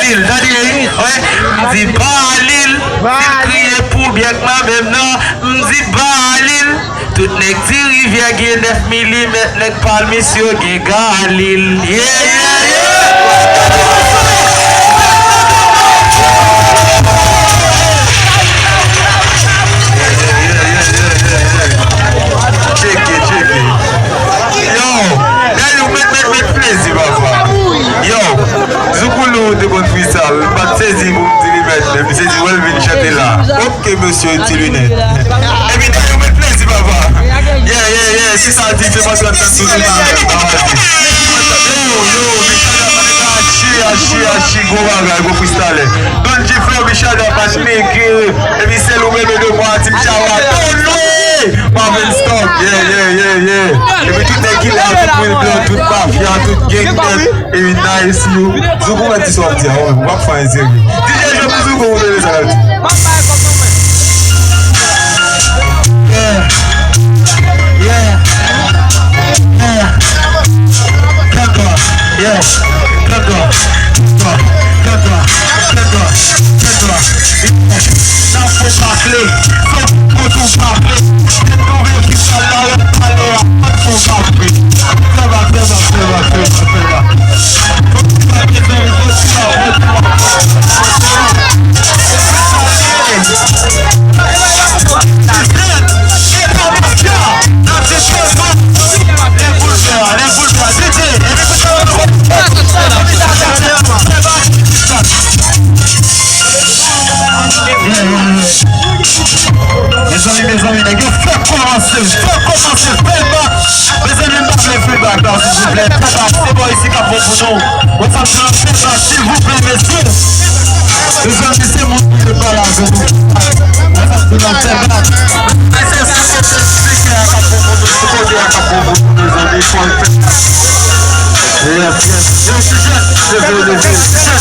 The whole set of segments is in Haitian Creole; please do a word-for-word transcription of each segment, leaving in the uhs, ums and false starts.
Tande, wi. M di ba li l, si l kriye pou byen k nan menm nan, m di ba li l. Tout nèg Ti Rivyè gen nèf milimèt, nèg Palmis yo gen Galil. Yeah, yeah, yeah. Tcheke, tcheke. Yo, Dayou, met, met, met plezi, papa. Yo, Zoukoulou te konn freestyle, m pa t sezi pou m di li mèt, men m sezi wè l vin chante la. Ok, mesye, ti linèt. Epi Dayou, met plezi, papa. Yeah, yeah, yeah, si sa di, se pa trant sou tout sa, papa. Yo, yo, Michel Achi, Achi, Achi, gwo bagay, gwo freestyle. Don G Flow, Michel Achi, nèg, epi sèl ou bebe de mwa, Tim Chawa, Don Louis, Marvin Stock, yeah, yeah, yeah, yeah. Epi tout nèg ki la, tout Wilbert, tout mafya, tout gangstè, epi Nice, yo. Zoukou, mwen di sa w ap di a, w ap fè yon seri. D J jwe pou Zoukou, ou bebe sa l ap di. Yeah. Yeah. Yeah. Kaka. Yeah. Kaka. Kaka. Kaka. Kaka. Kaka. N ap fè bakle. Fòk kote w bakle. Tèt nou vle ki sa la, yo pale a. Fòk w bakle. Fè bak, fè bak, fè bak, fè bak, fè bak. Mezanmi, mezanmi, nèg yo fè kòmanse, fè kòmanse, fè bak. Mezanmi, m pa vle feedback la, silvouplè. Feedback, se bò isi k ap bon pou nou. What's up, silvouplè, mesye? Mezanmi, se moun ki te pale avè nou. What's up, silvouplè, feedback? Mezanmi, se kote a k ap bon pou nou, mezanmi, fò l fè. Yes, yes. Yes, yes. Yes. Yes.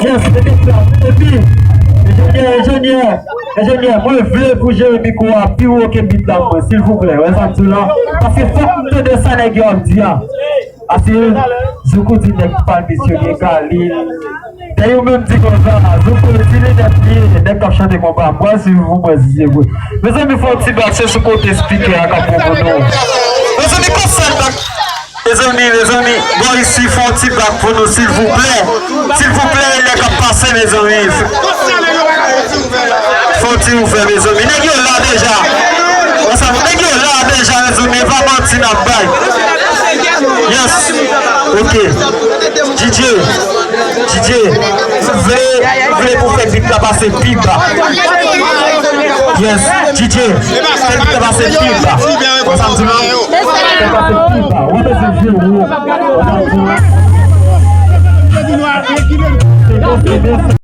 Yes, epi, enjenyè, enjenyè, enjenyè, mwen vle pou jere mikwo a pi wo ke bit la mwen, silvouplè, wè sa m di w la, paske fòk m tande sa nèg yo ap di a. Ase, Zoukou di nèg Palmis yo gen Galil. Dayou menm di konsa, Zoukou di li nèg li ye, nèg k ap chante konpa. Mwen, silvouplè, si se vre. Mezanmi, fè yon ti bak, se sou kote spikè a k ap pwopoze nou. Mezanmi, konsa l bak. Mezanmi, mezanmi, bò isi, fè yon ti bak pou nou, silvouplè. Silvouplè, lè k ap pase, mezanmi. Fè yon ti ouvè, mezanmi. Nèg yo la deja. What's up, nèg yo la deja, mezanmi. E pa manti n ap bay. Yes. Ok. D J. D J. Vle, vle pou fè bit la pase pi ba. Yes. D J. Fè bit la pase pi ba. What's up, di mwen? Fè pase pi ba. Ou bezwen jwe wo. What's up, di mwen?